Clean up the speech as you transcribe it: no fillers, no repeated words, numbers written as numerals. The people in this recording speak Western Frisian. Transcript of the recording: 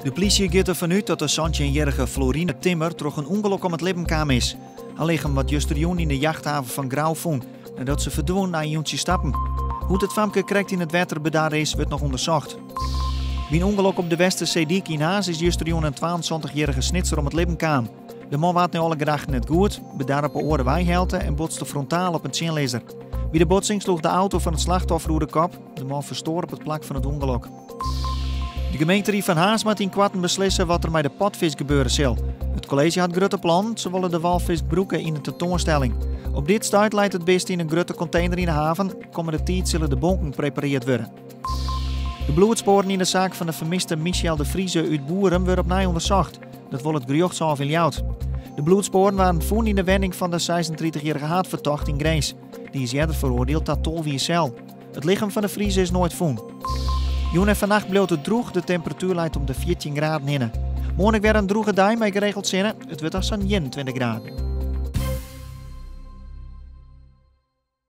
De plysje giet derfan út dat de santjinjierrige Florine Timmer troch in ûngelok om it libben kaam is. Har lichem waard justerjûn yn de jachthaven fan Grou fûn, nadat se ferdwûn nei in jûntsje stappen. Hoe't it famke krekt yn it wetter bedarre is, wurdt noch ûndersocht. By in ûngelok op de Westerseedyk yn Harns is justerjûn in 72-jierrige Snitser om it libben kaam. De man waard nei alle gedachten net goed, bedarre op 'e oare weihelte en botste frontaal op in tsjinlizzer. By de botsing sloech de auto fan it slachtoffer oer de kop. De man ferstoar op it plak fan it ûngelok. De gemeenterie fan Harns moat ynkoarten beslisse wat der mei de potfisk gebeure sil. It kolleezje hat grutte plannen, se wolle de walfisk brûke yn in tentoanstelling. Op dit stuit leit it bist yn in grutte kontener yn de haven. Kommende tiid sille de bonken prepareard wurde. De bloedspoaren yn de saak fan de fermiste Michel de Vrieze út Boerum wurde opnij ûndersocht. Dat wol it gerjochtshôf yn Ljouwert. De bloedspoaren waarden fûn yn de wenning fan de 36-jierrige haadfertochte yn Grins. Dy is earder feroardield ta 12 jier sel. It lichem fan de Vrieze is noait fûn. Jûn en fannacht bliuwt it drûch, de temperatuer leit om de 14 graden hinne. Moarn ek wer in drûge dei mei geregeld sinne. It wurdt dan sa'n 21 graden.